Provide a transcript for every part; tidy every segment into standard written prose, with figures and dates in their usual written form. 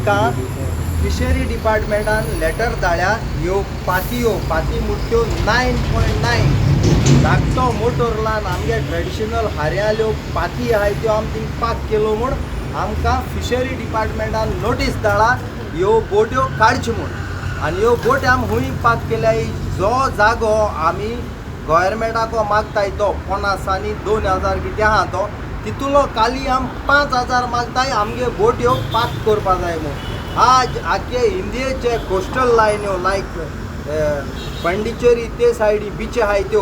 आमकां fishery डिपार्टमेंटान letter धाडल्या. ह्यो पातयो, पाती मुट्ट्यो 9.9 धाकटो मोटोर लावन आमगे ट्रेडिशनल हारयाल्यो पाती आहाय त्यो आमी थिंग पाक केलो म्हूण आमकां फिशरी डिपार्टमेंटान नोटीस धाडला, ह्यो बोट्यो काडच्यो म्हूण. आनी ह्यो बोटी आमी हुंय पाक केल्याय, जो जागो आमी गोवोरमेंटाको मागताय तो 50 आनी 2000 कितें आहा तो, तितूलो खाली आम 5000 मागताय, आमगे बोट्यो पाक करपा जाय म्हूण. आज आख्खे इंडियेचे कोस्टल लायन्यो, लायक पंडिचेरी ते सायडी बिची आहाय त्यो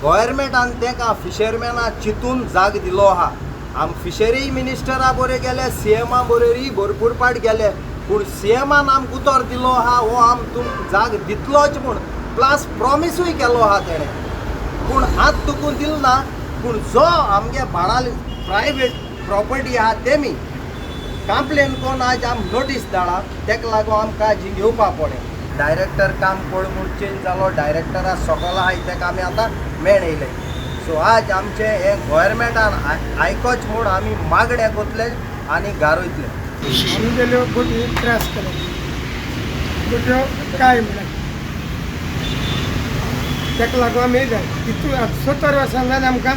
गोवोरमेंटान तेका फिशरमॅना चिंतून जाग दिलो आहा. आम फिशरी मिनिस्टरा बरे गेले, सीएमा बरोबरूय भरपूर पाट गेले, पूण सीएमान आमकां उतर दिलो आहा, हो आम तुमकां जाग दितलोच म्हूण, प्लस प्रॉमिसूय केलो आहा तेणें, पूण आत तुकून दिल ना. पूण जो आमगे बाणाली प्रायवेट प्रॉपर्टी आहा तेमी कंप्लेन कोन्न आज आम नोटीस धाडा, तेका लागून आमकां जी घेवपा पडलें. डायरेक्टर काम कोण म्हूण चेंज जालो, डायरेक्टरा सकल आहाय तेका आमी आतां मेळ येयले. सो आज आमचें हें गोवोरमेंटान आयकोच म्हूण आमी मागणें कोतले आनी गारयतले. आमगेल्यो बोटी त्रास केले, बोट्यो काय म्हणल्यार ताका लागून आमी येयले. तितून आतां 70 वर्सां जालीं आमकां,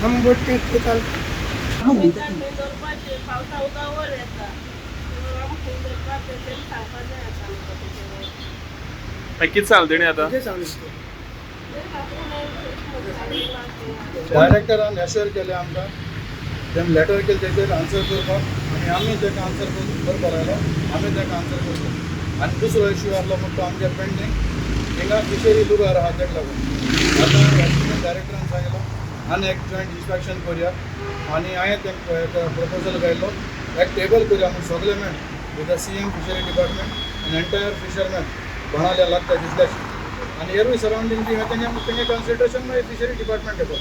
आमी बोटी घेताले. दवरपाचें पावसा उदक वयर येता, आमी खंय दवरपाचें तें सांगपाक जाय आतां आमकां तेजेर. कितें सांगलें तेणी आतां? कितें सांगलें? डायरेक्टरान एश्योर केलें आमकां, तेम लेटर केलें तेजेर आन्सर करपाक आनी आमी तेका आन्सर करपाक लायलो, आमी तेका आन्सर करता. आनी दुसरो इश्यू आहलो म्हण तो आमगे पेंडींग हिंगा फिशरी लुगार आहा, तेका लागून आतां एसिस्टंट डायरेक्टरान सांगलो आनी एक जॉयंट इन्स्पेक्शन करया आनी हांवें तेंका एक प्रपोजल घायलो, एक टेबल करया म्हूण सगळे मेळ with the CM, fishery department आनी एंटायर फिशरमॅन बाणावले लागता तितल्याशी आनी एरवी सरावंडींग जी आहा तेंगे तेंगे कन्सिडरेशन मागीर फिशरी डिपार्टमेंट घेतलो.